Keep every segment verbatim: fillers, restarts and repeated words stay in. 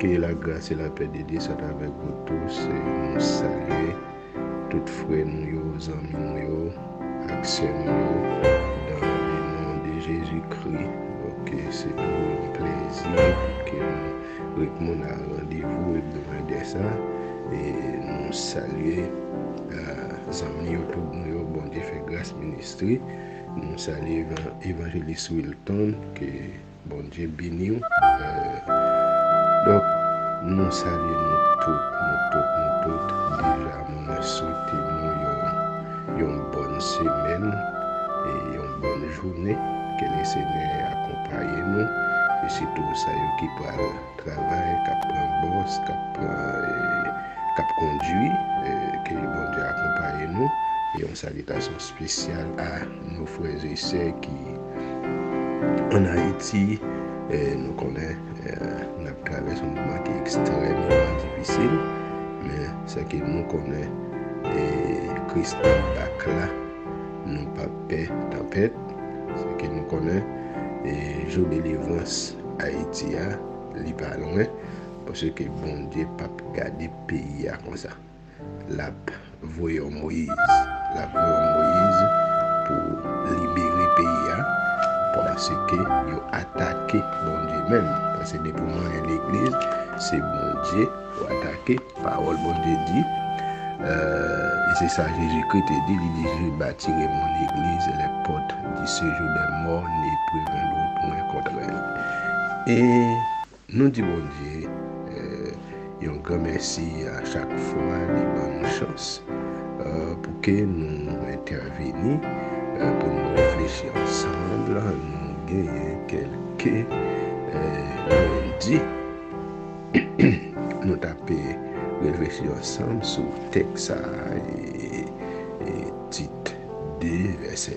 Que la grâce et la paix de Dieu soit avec vous tous. E nou salye tout frè nou yo, zanmi nou yo, ak sè nou yo, dans le nom de Jésus-Christ. Donk, se toujou yon plèzi pou ke nou ret moun a randevou ebdomèdè sa. E nou salye zanmi YouTube nou yo, Bondye fè gras ministri. Nou salye Evanjelis Wilton, ke Bondye beni w. Donk, nou salye nou tout, nou tout, nou tout. Deja, mwen swete nou yon, yon bòn semèn e yon bòn jounen. Ke le Senyè akonpaye nou, e sitou sa yo ki pral travay, k ap pran bòs, k ap pran, e, k ap kondui, e, ke Bondye akonpaye nou. E yon salitasyon espesyal a nos frères et sœurs ki ann Ayiti. E, nou konnen, e, n ap travèse yon moman ki ekstrèmman difisil, men sa ke nou konnen, e, Kris nan bak la, nou p ap pè tanpèt. Sa ke nou konnen, e, jou delivrans Ayiti a, li pa lwen, paske Bondye p ap gade peyi a konsa. L ap voye yon Moyiz. L ap voye yon Moyiz pou libere peyi a, paske yo atake Bondye menm. Paske depi w manyen legliz, se Bondye ou atake. Pawòl Bondye di, e, e se sa Jezikri te di, li di, Je bâtirai mon église, les portes du séjour des morts ne prévaudront point contre elle. E nou di Bondye, e, yon gran mèsi a chak fwa li ban nou chans, e, pou ke nou entèvini, e, pou nou reflechi ansanm, nou genyen kèlke, e, lendi. Nou t ap reflechi ansanm sou tèks sa a, e, e, Tit de, vèsè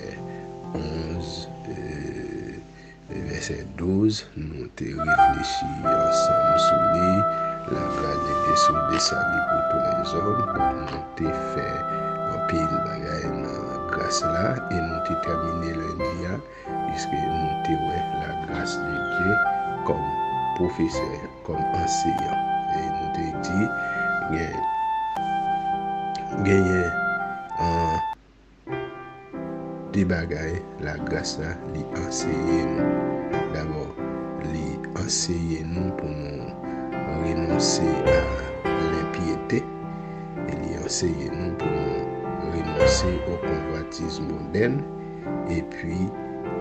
onz, e, vèsè douz, nou te reflechi ansanm sou li, la grâce de Dieu sur le salut pour tous les hommes. Nou te fè anpil bagay nan gras la, e nou te tèmine lendi a, piske nou te wè la grâce de Dieu kòm pwofesè, kòm anseyan. E nou te di, gen, genyen, an, de bagay lagras la li anseye nou. Dabò, li anseye nou pou nou renonse a lenpyete, e li anseye nou pou nou renonse o konvwatis modèn, epi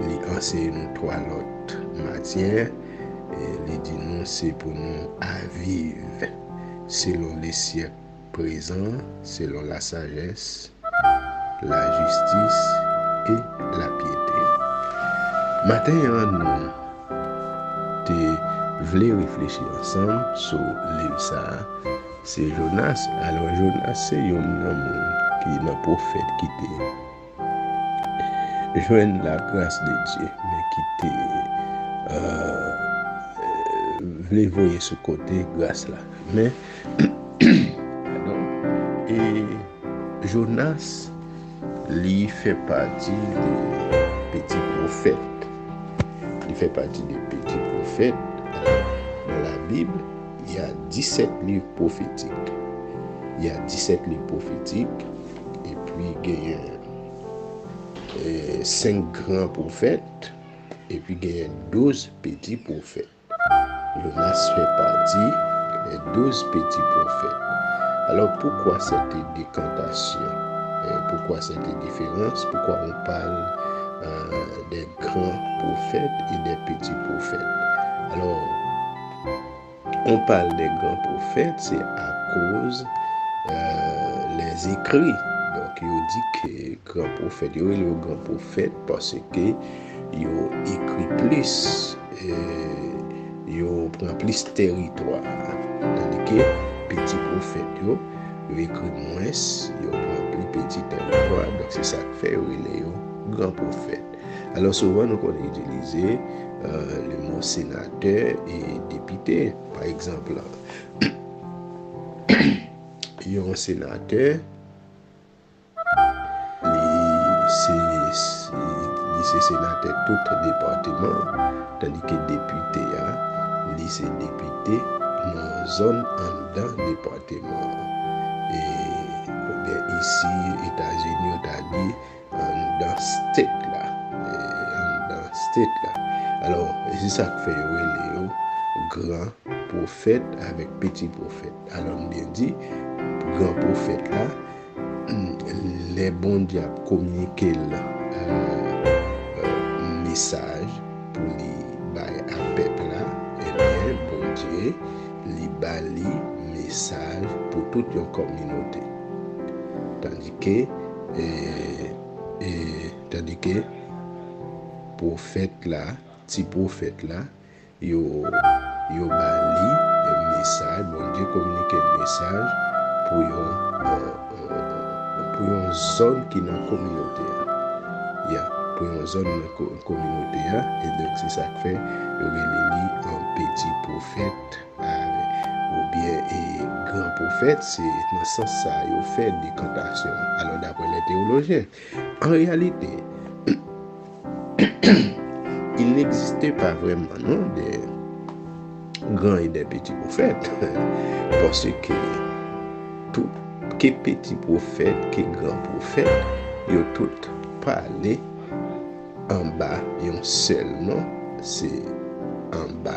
li anseye nou twa lòt matyè. E li di nou se pou nou aviv selon le syèk prezan, selon la sajès, la jistis e la pyete. Maten an, nou te vle reflechi ansanm sou liv sa a, se Jonas. Alò, Jonas se youn nan moun ki nan pwofèt ki te jwenn lagras de Dye, men ki te, e, vle voye sou kote gras la. Men, padon, e Jonas, li fè pati de peti pwofèt. Li fè pati de peti pwofèt. Alò, dans la Bible, il y a dix-sept livres prophétiques. Il y a dix-sept livres prophétiques, epi genyen, e, senk gran pwofèt, epi genyen douz peti pwofèt. Jonas fè pati de douz peti pwofèt. Alò, pourquoi cette décantation? E, pourquoi cette différence? Pourquoi on parle, e, des grands prophètes et des petits prophètes? Alò, on parle des grands prophètes, se akoz, e, les écrits. Donk, yo di ke gran pwofèt, yo rele yo gran pwofèt paske yo ekri plis, e, yo pran plis tèritwa. Tandike peti pwofèt yo, yo ekri mwens, yo pran pli peti tèritwa. Donk, se sa k fè yo rele yo gran pwofèt. Alò, souvan nou konn itilize, e, le mo senatè e depite. Pa egzanp, yon senatè, li se, li se senatè tout depatman, tandike depite a, li se depite nan zòn anndan depatman an. E, oubyen isi, Etazini, yo ta di anndan state la. E, anndan state la. Alò, se sa k fè yo rele yo gran pwofèt avèk piti pwofèt. Alò, m byen di, gran pwofèt la, lè Bondye ap kominike l, euh, euh, mesaj pou li bay a pèp la, ebyen, Bondye, li ba li mesaj pou tout yon kominote. Tandike, e, e, tandike pwofèt la, ti pwofèt la, yo, yo ba li mesaj, Bondye kominike l mesaj pou yon, euh, euh, pou yon zòn ki nan kominote a. Ya, pou yon zòn nan ko-, kominote a, e donk se sa k fè yo rele li yon peti pwofèt, a, oubyen, e, gran pwofèt, se nan sans sa yo fè dekantasyon an. Alò, daprè lè teyolojyen, an reyalite, il n'existe pas vraiment, non, de grands et de petits prophètes, paske tout, ke peti pwofèt, ke gran pwofèt, yo tout pale anba yon sèl non, se anba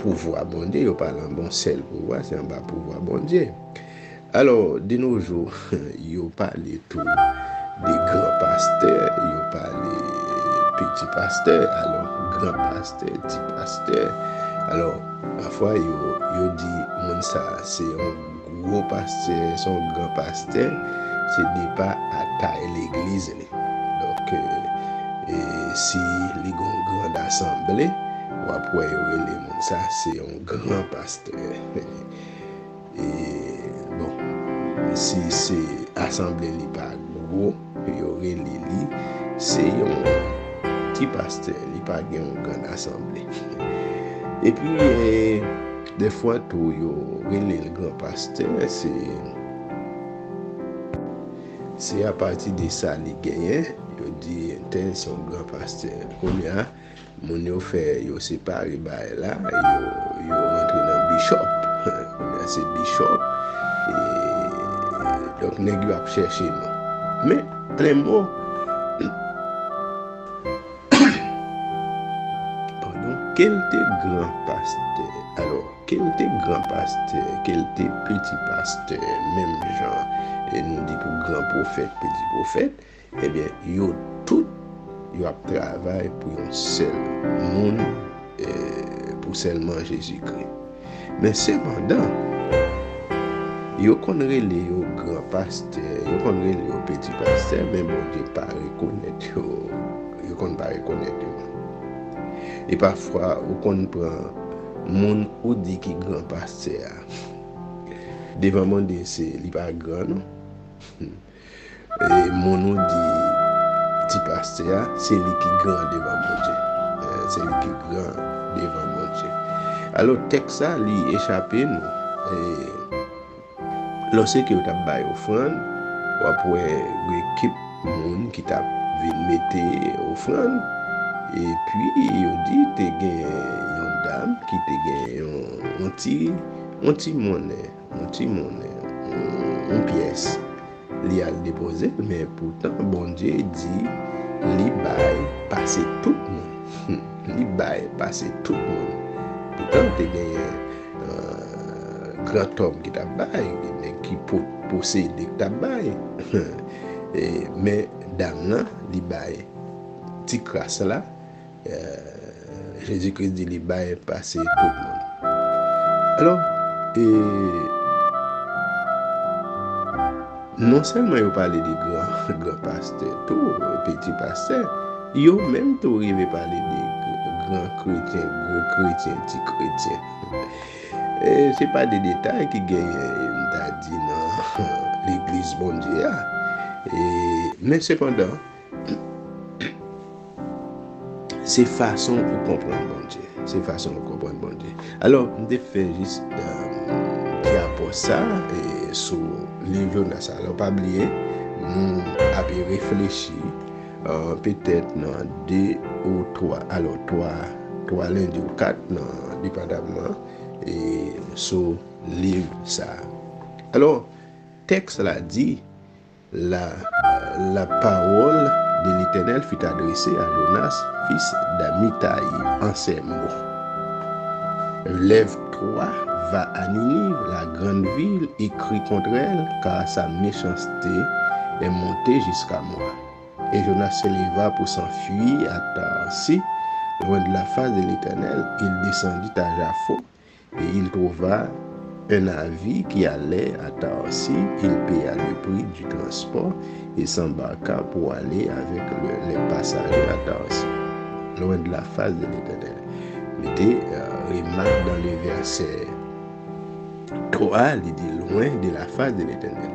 pouvwa Bondye, yo pale anba yon sèl pouvwa, se anba pouvwa Bondye. Alò, de nos jours, yo pale tou de gran pastè, yo pale peti pastè, alò, gran pastè, ti pastè. Alò, pafwa, yo, yo di moun sa, se yon gwo pastè, se yon gran pastè, se depa a tay legliz li. Donk, e, e, si li gon grand asanble, w ap wè yo rele moun sa, se yon gran pastè. E, bon, si se asanble li pa gwo, yo rele li, se yon ti pastè, li pa gen yon gran asanble. Epi, e, defwa tou, yo rele l gran pastè, se, se apati de sa li genyen, yo di entèl se yon gran pastè. Kounye a, moun yo fè, yo separe bagay la, yo, yo rantre nan bishop. Kounye a se bishop. E, donk, nèg yo ap chèche non. Men, plen mo, padon, ke l te gran pastè. Alò, ke l te gran pastè, ke l te peti pastè, menm jan, e nou di pou gran pwofèt, peti pwofèt, ebyen, yo tout, yo ap travay pou yon sèl moun, e, pou sèlman Jezikri. Men sepandan, yo konn rele yo gran pastè, yo konn rele yo peti pastè, men Bondye pa rekonèt yo, yo konn pa rekonèt yo. E pafwa, ou konn pran moun ou di ki gran pastè a. Devan Bondye, se, li pa gran, non. E moun ou di ti pastè a, se li ki gran devan Bondye. E, se li ki gran devan Bondye. Alò, tèks sa, li echape nou. E, lòske yo t ap bay ofrann, w ap wè yon ekip moun ki t ap vin mete ofrann. Epi, yo di te gen yon dam ki te gen yon, yon ti, yon ti monnen, yon ti monnen, yon, yon pyès. Li al depoze l, men poutan Bondye di li bay pase tout moun. Li bay pase tout moun. Poutan te genyen, euh, grantòm ki t ap bay, nèg ki po-, posede ki t ap bay. E, men dam nan, li bay ti kras la, euh, Jezikri di li bay pase tout moun. Alò, e, non sèlman yo pale de gran, gran pastè tou, peti pastè, yo menm tou rive pale de gr-, gran kretyen, gwo kretyen, ti kretyen. E se pa de detay ki genyen, m ta di, nan legliz Bondye a. E, men sepandan, se fason ou konprann Bondye. Se fason ou konprann Bondye. Alò, m te fè jis, euh, ti apwòch sa, e, sou liv Jonas. Alò, pa bliye, nou ape reflechi, euh, petèt nan de ou twa, alò, twa, twa lendi ou kat nan depatman, e, sou liv sa a. Alò, tèks la di, la, la parole de l'Éternel fut adressée à Jonas, fils d'Amittai, en ces mots. Lève-toi, va à Ninive, la grande ville, et crie contre elle, car sa méchanceté est montée jusqu'à moi. Et Jonas se leva pour s'enfuir à Tarsis, loin de la face de l'Éternel. Il descendit à Jaffo, et il trouva un navire qui allait à Tarsis. Il paya le prix du transport et s'embarqua pour aller avec le- les passagers à Tarsis, loin de la face de l'Éternel. Mete, euh, remak dans le verset twa, li di, loin de la face de l'Éternel.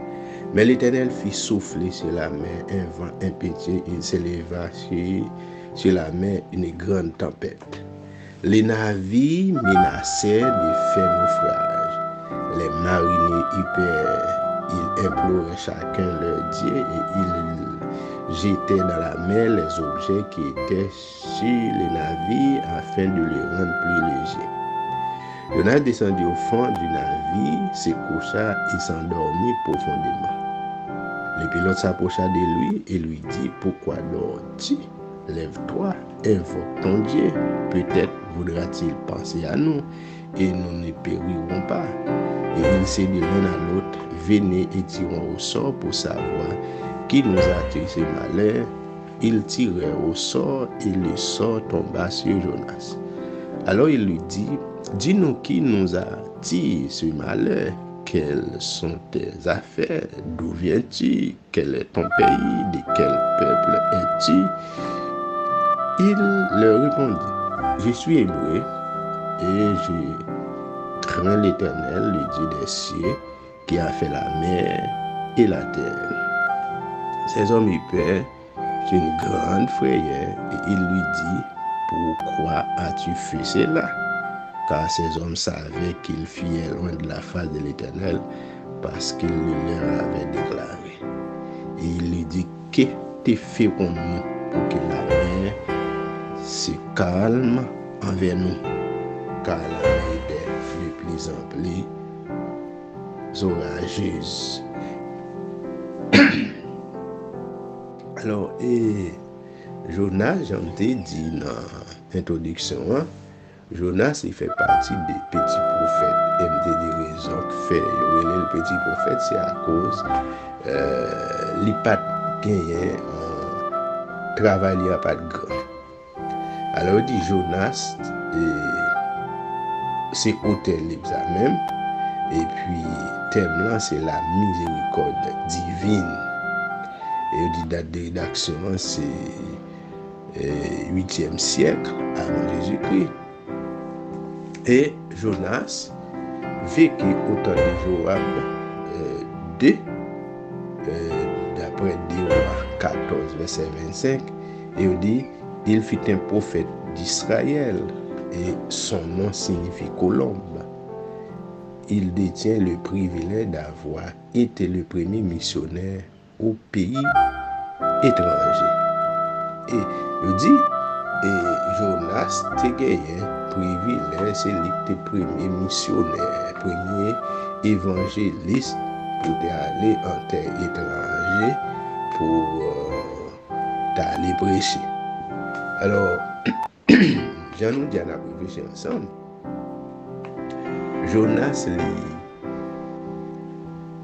Mais l'Éternel fit souffler sur la mer un vent impétueux, il s'éleva sur, sur la mer une grande tempête. Les navires menacèrent de faire naufrage. Les mariniers eurent peur, ils imploraient chacun leur Dieu et ils jetaient dans la mer les objets qui étaient sur le navire afin de le rendre plus léger. Jonas descendit au fond du navire, se coucha et s'endormit profondément. Le pilote s'approcha de lui et lui dit, pourquoi dors-tu ? Lève-toi, invoque ton Dieu, peut-être voudra-t-il penser à nous et nous ne périrons pas. Et ils se dirent l'un à l'autre, venez et tirons au sort pour savoir qui nous attire ce malheur. Ils tirèrent au sort et le sort tomba sur Jonas. Alors il lui dit, dis-nous qui nous attire ce malheur, quelles sont tes affaires, d'où viens-tu, quel est ton pays, de quel peuple es-tu ? Il leur répondit, je suis hébreu et je crains l'Éternel, le Dieu des cieux, qui a fait la mer et la terre. Ces hommes eurent peur, une grande frayeur, et il lui dit, pourquoi as-tu fait cela ? Car ces hommes savaient qu'ils fuyaient loin de la face de l'Éternel, parce qu'il le leur avait déclaré. Et il lui dit, que te ferons-nous pour que la mer se calme envers nous ? Car la mer était de plus en plus orageuse. Alò, e, Jonas, jan m te di nan entwodiksyon an, Jonas, li fè pati de peti pwofèt. E m te di rezon k fè yo rele l peti pwofèt, se akoz, euh, li pa t genyen, euh, travay li a pa t gran. Alò, yo di Jonas, e, se otè liv sa menm, epi tèm lan se la miséricorde divine. E yo di dat de redaksyon an se, e, uityèm syèk avan Jezikri. E Jonas vécut au temps de Joab, euh, deux, euh, d'après deux Rois quatorze, verset vingt-cinq, e yo di, il fut un prophète d'Israël, et son nom signifie colombe. Il détient le privilège d'avoir été le premier missionnaire au pays étranger. E yo di, e Jonas te genyen privilèj, se li ki te premye misyonè, premye evanjelis pou te ale an tè etranje pou, euh, t ale preche. Alò, jan nou di a, n ap reflechi ansanm. Jonas, li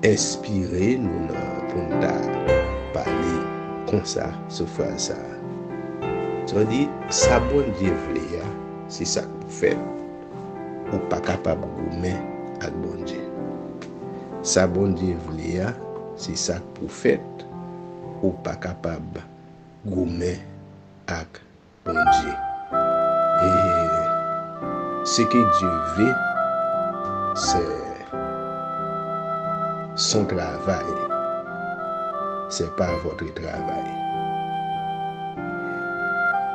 enspire nou nan, pou n ta pale konsa sou fraz sa a. Sa vle di, sa Bondye vle a, se sa k pou fèt. Ou pa kapab goumen ak Bondye. Sa Bondye vle a, se sa k pou fèt. Ou pa kapab goumen ak Bondye. Et ce que Dieu veut, c'est son travail. C'est pas votre travail.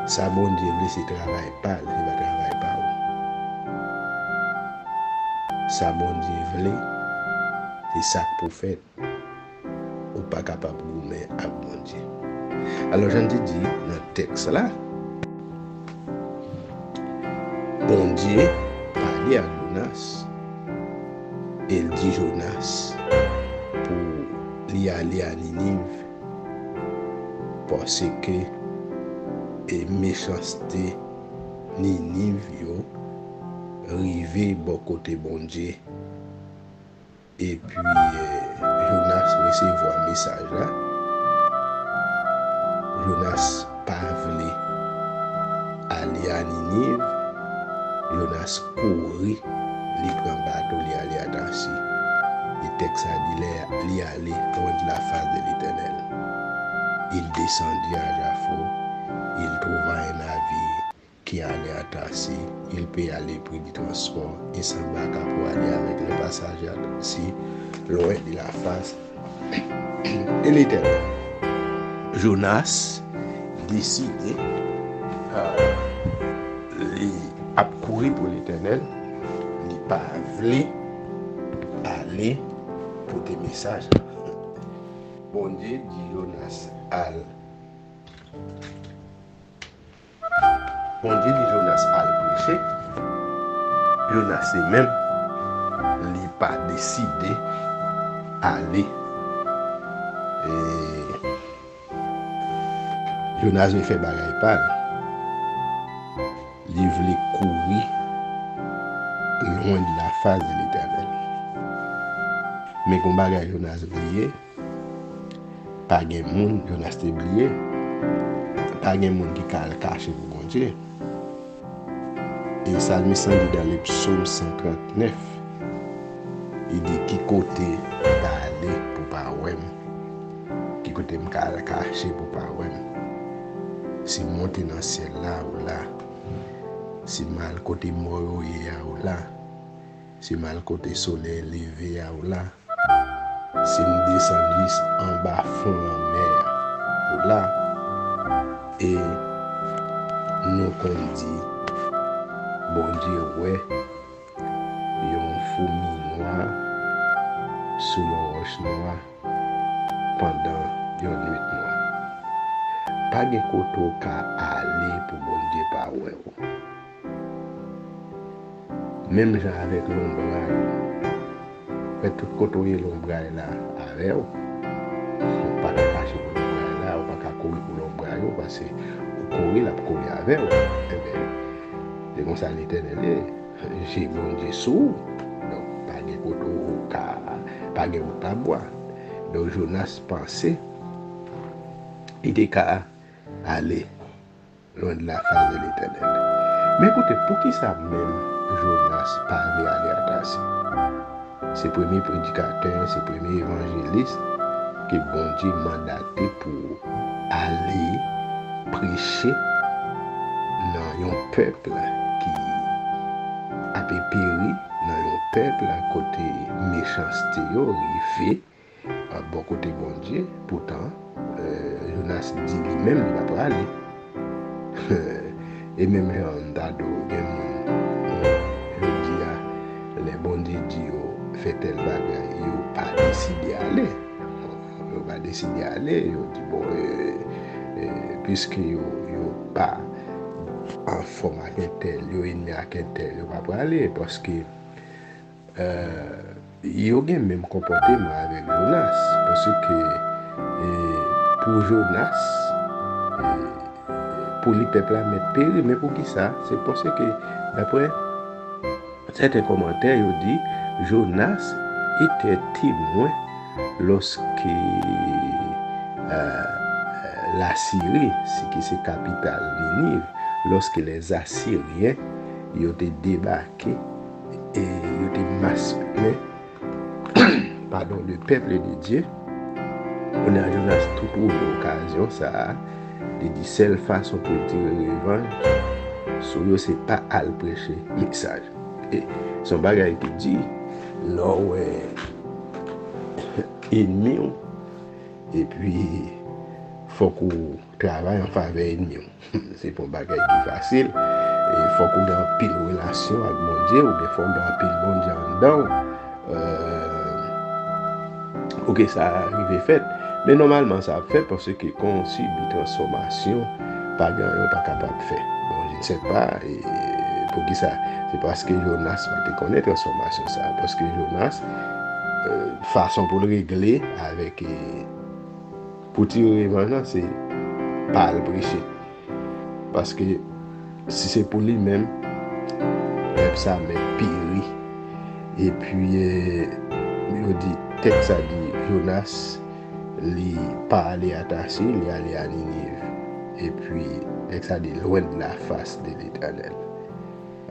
Sa Bondye vle, se travay pa l, se pa travay pa ou. Sa Bondye vle, se sa k pou fèt. Ou pa kapab goumen ak Bondye. Alò, jan n te di nan tèks la, Bondye pale ak Jonas, e l di Jonas pou li ale a Niniv, paske e mechanste Niniv yo rive bò kote Bondye. Epi, eh, Jonas resevwa mesaj la. Jonas pa vle ale a Niniv. Jonas kouri, li pran bato, li ale a Tasi. E tèks la di, lè li ale loin de la face de l'Éternel, il descendit à Jaffo, il trouva un navire qui allait à Tarsis, il paya le prix du transport et s'embarqua pour aller avec les passagers à Tarsis, loin de la face de l'Éternel. Jonas deside, euh, li ap kouri pou Letènèl, li pa vle ale pote mesaj la. Bondye di Jonas al. Bondye di Jonas al preche. Jonas li menm, li pa deside ale. E Jonas vle fè bagay pa l. Li vle kouri loin de la face de l'Éternel. Men gon bagay Jonas bliye. Pa gen moun, Jonas te bliye, pa gen moun ki ka al kache pou Bondye. E salmis lan di dan le psaume cent trente-neuf, li di, ki kote m ka ale pou pa wè m? Ki kote m ka al kache pou pa wè m? Si m monte nan syèl la, ou la. Si m al kote mò yo ye a, ou la. Si m al kote solèy leve a, ou la. Si m desann jis anba fon lanmè a, ou la. E nou konn di, Bondye wè yon foumi nwa sou yon wòch nwa pandan yon nuit nwa. Pa gen kote w ka ale pou Bondye pa wè w. Menm jan avèk lonbray ou. Fè tout kote w ye, lonbray la avè w. Ou pa ka kache pou lonbray la, ou pa ka kouri pou lonbray ou, paske ou kouri, l ap kouri avè w. Enben, se konsa Letènèl ye. Je Bondye sou ou. Donk, pa gen kote ou ka, pa gen wout pa bwa. Donk, Jonas panse li te ka ale loin de la face de l'Éternel. Men koute, poukisa menm Jonas pa vle ale a Tasi? Se premye predikatè, se premye evanjelis ke Bondye mandate pou ale preche nan yon pèp ki ape peri, nan yon pèp kote mechanste yo rive bò kote Bondye. Poutan, eh, Jonas di li menm li pa prale. E menm jan m ta di w, gen moun, eh, jodi a, lè Bondye di yo fè tèl bagay, yo pa deside ale. Yo pa deside ale, yo di, bon, eh, eh, piske yo, yo pa anfòm ak entèl, yo enmi ak entèl, yo pa prale, paske Eh, yo gen menm konpòteman avèk Jonas, paske, eh, pou Jonas, eh, pou li pèp la mèt peri. Men poukisa? Se paske, daprè sèten kòmantè, yo di, Jonas était témoin lorsque, euh, la Syrie, ki se kapital Niniv, lorsque les Assyriens, yo te debake, e yo te maspinen, padon, le peuple de Dieu. Kounye a, Jonas tou twouve okazyon sa a, li di sèl fason pou l tire revanj sou yo, se pa al preche mesaj. E se yon bagay ki di, lè w wè enmi w, epi fòk ou travay an favè enmi w. Se pa yon bagay ki fasil. E fòk ou gen anpil relasyon ak Bondye, oubyen fòk ou gen anpil Bondye anndan w, eh, pou ke sa rive fèt. Men nòmalman, sa ap fèt paske kan w sibi transfòmasyon, pa gen anyen w pa kapab fè. Bon, je ne sais pas, e, Poukisa? Se paske Jonas pa te konnen transfòmasyon sa a. Paske Jonas, euh, fason pou l regle avèk, eh, pou tire revanj lan, se pa al preche. Paske si se pou li menm, pèp sa mèt peri. Epi, eh, yo di, tèks sa di, Jonas, li pa ale a Tasi, li ale a Niniv. Epi, tèks sa di, loin de la face de l'Éternel.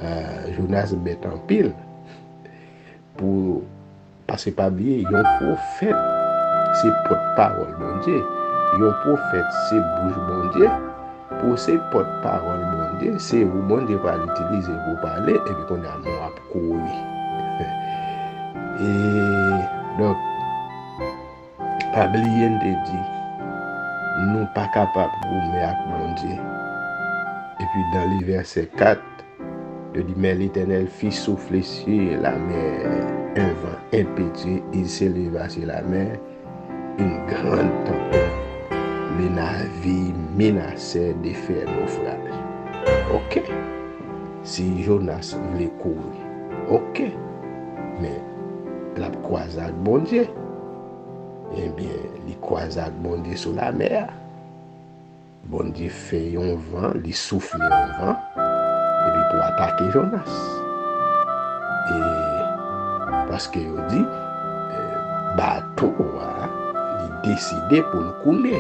Ah, Jonas bèt anpil. Pou, paske pa bliye, yon pwofèt se pòt pawòl Bondye. Yon pwofèt se bouch Bondye. Pou se pòt pawòl Bondye, se ou Bondye pral itilize pou pale, epi kounye a men w ap kouri. E, donk, pa bliye n te di, nou pa kapab goumen ak Bondye. Epi dans le verset quatre, yo di, mais l'Éternel fit souffler sur la mer un vent impétueux, il s'éleva sur la mer une grande tempête, le navire menaçait de faire naufrage. Ok. Si Jonas vle kouri, ok. Men, l ap kwaze ak Bondye. Ebyen, li kwaze ak Bondye sou lamè a. Bondye fè yon van, li soufle yon van, epi pou atake Jonas. E paske yo di, eh, bato a, li deside pou l koule.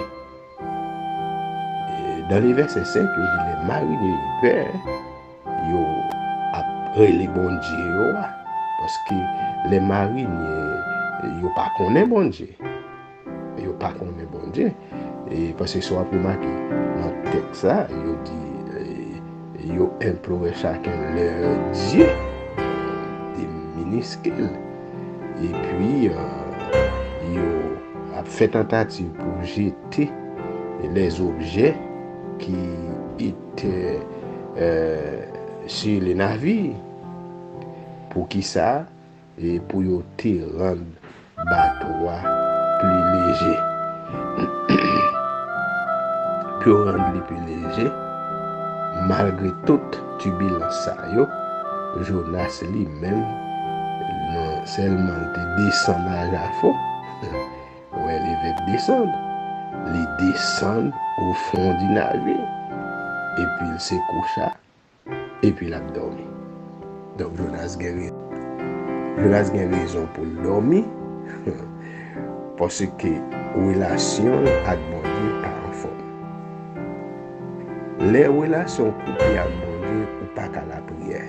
E dans le verset cinq, yo di, les mariniers eurent peur, yo ap rele Bondye yo a. Paske lè marinye, yo pa konnen Bondye. Yo pa konnen Bondye. E paske si w ap remake nan tèks sa, yo di, eh, yo imploré chacun leur dieu, de miniskil. Epi, eh, yo ap fè tantativ pou jete les objets qui étaient, euh, sur le navire. Poukisa? E pou yo te rann bato a pli leje. Pou yo rann li pli leje, malgre tout tibilans sa yo, Jonas li menm, non sèlman l te desann a Jafo, wè, le vèb desann, li desann au fond du navire, epi l se koucha, epi l ap dòmi. Donk, Jonas gen re-, Jonas gen rezon pou l dòmi, paske relasyon l ak Bondye pa anfòm. Lè relasyon w koupe ak Bondye, ou pa ka lapriyè.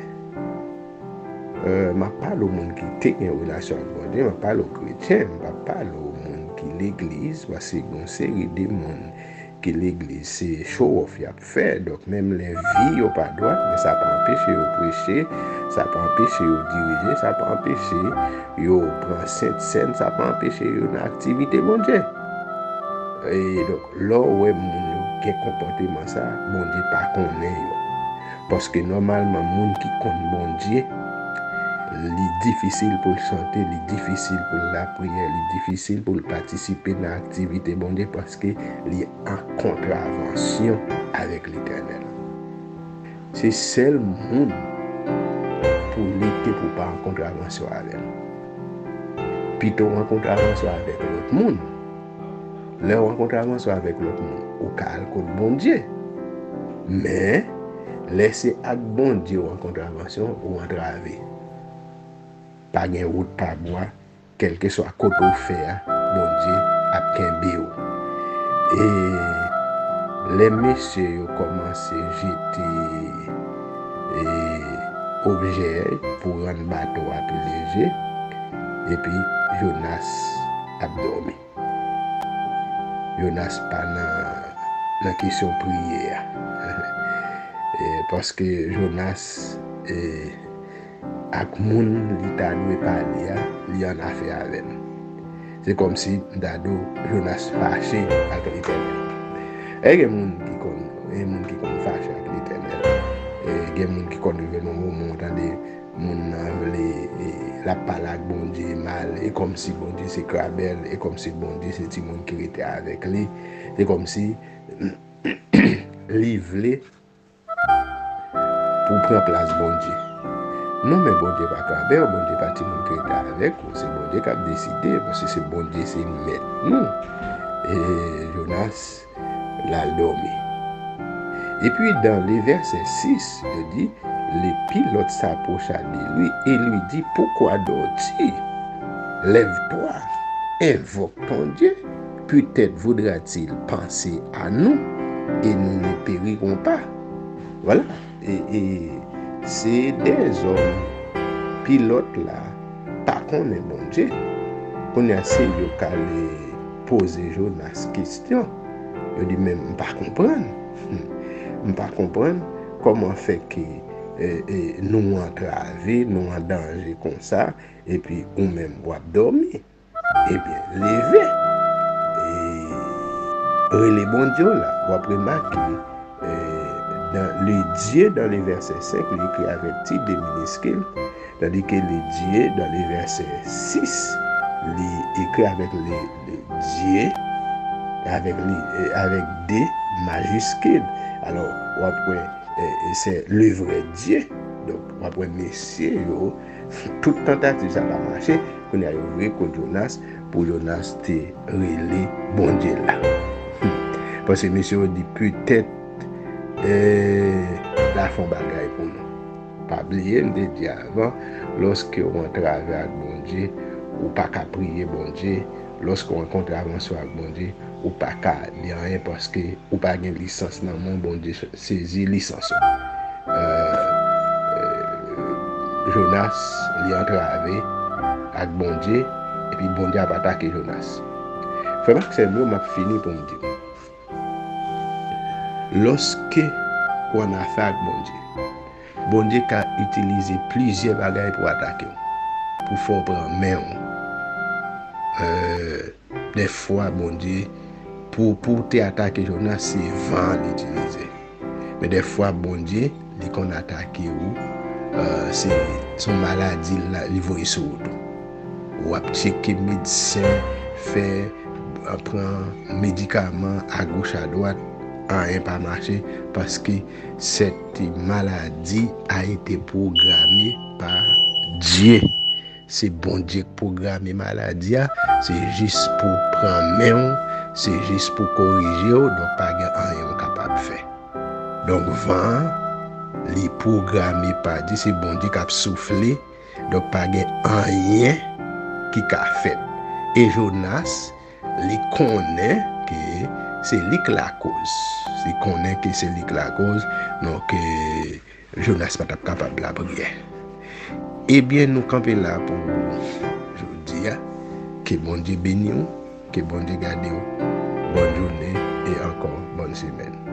Euh, m ap pale w moun ki te gen relasyon ak Bondye, m ap pale w kretyen, m p ap pale w moun ki legliz, paske gen yon seri de moun ki legliz se show off y ap fè. Donk, menm lè vi yo pa dwat, men sa pa anpeche yo preche, sa pa anpeche yo dirije, sa pa anpeche yo pran sent sèn, sa pa anpeche yo nan aktivite Bondye. E donk, lè w wè moun yo gen konpòteman sa, Bondye pa konnen yo. Paske nòmalman, moun ki konn Bondye, li difisil pou l chante, li difisil pou l lapriyè, li difisil pou l patisipe nan aktivite Bondye, paske li an kontravansyon avèk Letènèl. Se sèl moun pou lite pou pa an kontravansyon avè l. Pito w an kontravansyon avèk lòt moun. Lè w an kontravansyon avèk lòt moun, ou ka al kot Bondye. Men, lè se ak Bondye w an kontravansyon, ou antrave. Pa gen wout pa bwa, kèlkeswa kote w fè a, Bondye ap kenbe w. E lè mesye yo kòmanse jete, e, objè pou rann bato a pi leje, epi Jonas ap dòmi. Jonas pa nan, nan kesyon priye a. E, paske Jonas, e, ak moun li ta dwe pale a, li an afè avè l. Se kòmsi m ta di w Jonas fache ak Letènèl. E gen moun ki konn, gen moun ki konn fache ak Letènèl. E gen moun ki konn rive nan moman w tande moun nan vle, e, l ap pale ak Bondye mal, e kòmsi Bondye se krabèl, e kòmsi Bondye se timoun ki rete avèk li, e kòmsi li vle pou w pran plas Bondye. Non, men Bondye pa kraben, Bondye pa timoun ki rete avèk ou. Se Bondye k ap deside, paske se Bondye, se mèt nou. E Jonas, l al dòmi. Et puis, dans le verset six, yo di, le pilote s'approcha de lui et lui dit, pourquoi dors-tu ? Lève-toi, invoque ton Dieu, peut-être voudra-t-il penser à nous et nous ne périrons pas. Voilà. E, e se dèzòm, pilòt la pa konnen Bondye. Kounye a, se yo k ale poze Jonas kesyon. Yo di, men m pa konprann. M pa konprann kòman fè ke, e, e, nou antrave, nou an danje konsa, epi ou menm w ap dòmi. Ebyen, leve. E rele Bondye w la. W ap remake, e, dans, le Dieu dans le verset cinq, li ekri avèk ti D miniskil, tandis que le Dieu dans le verset six, li ekri avèk le, le Dieu, avèk li, e, avèk D majiskil. Alò, w ap wè, e, e se le vrai Dieu. Donk, w ap wè mesye yo, tout tantativ sa pa mache, kounye a yo voye kot Jonas, pou Jonas te rele Bondye la. Hmm. Paske mesye yo di, petèt, e, l a fè yon bagay pou nou. Pa bliye, m te di avan, lòske w antrave ak Bondye, ou pa ka priye Bondye, lòske w an kontravensyon ak Bondye, ou pa ka di anyen paske ou pa gen lisans nan men w, Bondye sezi lisans ou. E, e, Jonas, li antrave ak Bondye, epi Bondye ap atake Jonas. Frè m ak sè m yo, m ap fini pou m di nou, lòske w an afè ak Bondye, Bondye ka itilize plizyè bagay pou atake w, pou fè w pran men w. E, dèfwa, Bondye, pou, pou te atake Jonas, se van an li itilize. Men dèfwa, Bondye, li konn atake ou, e, se, se yon maladi la, li voye sou ou tou. W ap tcheke medsen, fè, pran medikaman agoch adwat, anyen pa mache, paske cette maladie a été programmée par Dieu. Se Bondye k pwograme maladi a, se jis pou pran men w, se jis pou korije w, donk pa gen anyen w kapab fè. Donk van an, li pwograme pa Dye, se Bondye k ap soufle, donk pa gen anyen ki ka fèt. E Jonas, li konnen ke se li k lakoz. Li konnen ke se li k lakoz, donk, e, Jonas pa t ap kapab lapriyè. Ebyen, nou kanpe la pou jodi a. Ke Bondye beni w, ke Bondye gade w. Bòn jounen e ankò bòn semèn.